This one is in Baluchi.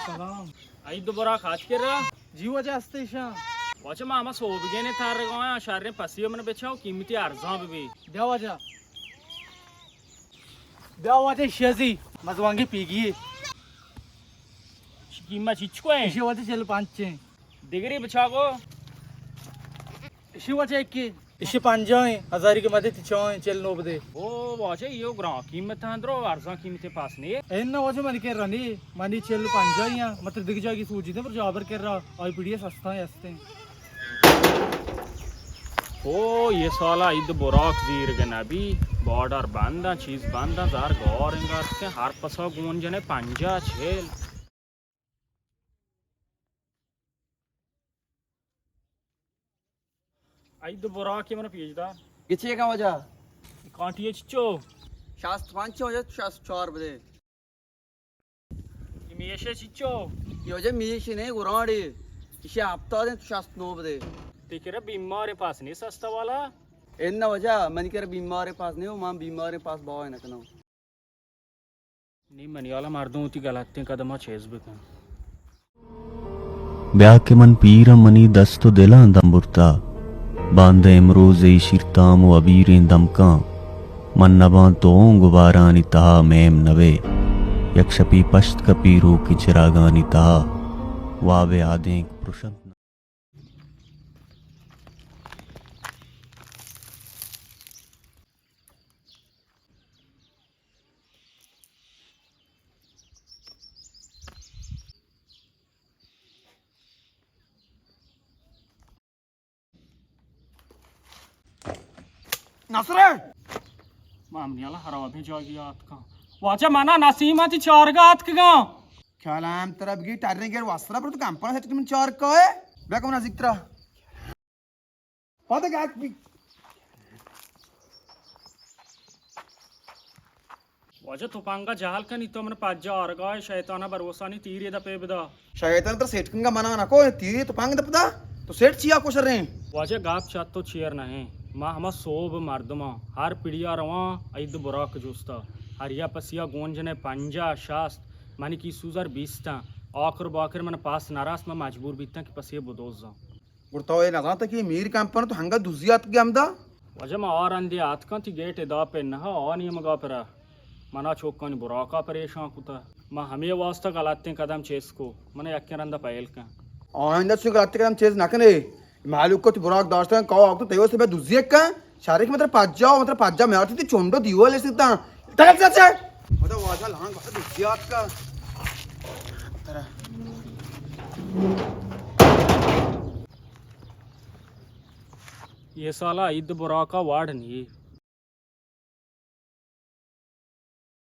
سلام۔ عید براک اتکے را؟ جی واجہ، ہستے شاں۔ واجہ، ما ہما سوبگینے تارگا آں، شریں پسے من بچاؤ، قیمتی ارزان ببی۔ بیا واجہ۔ بیا واجہ، شزی مزوانگی پیگی۔ قیمت چچکو ہے؟ ایشی واجہ چل پنچ ہیں۔ دگری بچا گو۔ ایشی واجہ ایکی۔ ایشی پنجاہ ہیں، ہزاری کے مدے تچاں ہیں، چل نو بدے۔ او واجہ، یہ گران قیمت ہیں، درو ارزان قیمت پاس نہیں۔ اے نہ واجہ، منی کرا نہیں، منی چل پنجاہ ہیں، مطلب دگہ جاگی سوجی دے، پر جابر کرا، آئی پیڑی سستا ہیں، ہستے ہیں۔ او، یہ سالا عید براک زیرگ نبی، بارڈر بنداں، چیز بنداں، زر گار انگار کہ ہر پسا گون جنے پنجاہ، چل۔ عید براک من پیش دار۔ گچے کا واجہ؟ کانٹی چچو؟ شست پنچ واجہ، شست چار بدے۔ میشے چچو؟ یہ واجہ میشے نہیں، گرانڈے۔ ایشی ہفتاد ہیں، تو شست نو بدے۔ تئی کرا بیمار پاس نہیں سستا والا؟ اے نہ واجہ، منی کرا بیمار پاس نہیں ہو، من بیمار پاس باوے نہ کنوں۔ نی منی حالا مردم وتی غلطیں قدماں چیز بکن۔ بیا کہ من پیراں، منی دست و دلاں دم برتا، باندہ امروز ای شیرتام و ابیریں دمکاں، من نباں تو اوں گبارانی تہا میم نبے، یک شپی پشت کپی روکیں چراگانی تہا، واب آدینک پرشنت۔ نصر! ما امنی اللہ خرابیں جاگی آتکاں۔ واجہ منا نسیم تی چارگا آتکگاں۔ کلام ترا بگی ٹریں گیر واسرا پر تو کمپن سیٹ من چارگا ہے۔ بیا کم نزدیک ترا۔ پادے گاک بی۔ واجہ تپنگا جہل کنی تو من پجا آرگا ہے، شیطانا بروسانی تیرے دپے بدا۔ شیطان تر سیٹ کنگا منا نکو، تیرے تپنگ دپ دا۔ تو سیٹ چیا کو شریں؟ واجہ گپ چت تو چیر نہیں۔ ما ہما سوب مردماں ہر پڑیا رواں عید براک جوستا۔ ہریا پسیا گون جنے پنجاہ شست، منی کیسو زر بیستاں۔ آخر باخر من پاس نراست، من مجبور بیتاں کہ پسے بدوزاں۔ گڑا تو اے نزانتا کہ میر کمپن تو ہنگا دزی آتکگی ہمدا؟ واجہ ما آ رندے آتکاں، تی گیٹ ادا پہ نہ، آ نیمگا پرا منا چوکانی براکا پریشان کتا۔ ما ہمے واسطہ غلطیں قدم چیز کو، من یکیں رندا پہل کن۔ آئندہ چو غلطیں قدم چیز نہ کنے۔ مالوک کو تی براک داشتن، کاو آپ تو تیوس بے دزی کن۔ شارک مطلب پجا، مطلب پجا میں آتی تی چونڈو دیوال ایسے تا۔ تگل سے سے۔ مطلب واجہ لانگ واجہ دزی آتکا۔ ترا۔ یہ سالا عید براکا واڑ نہیں،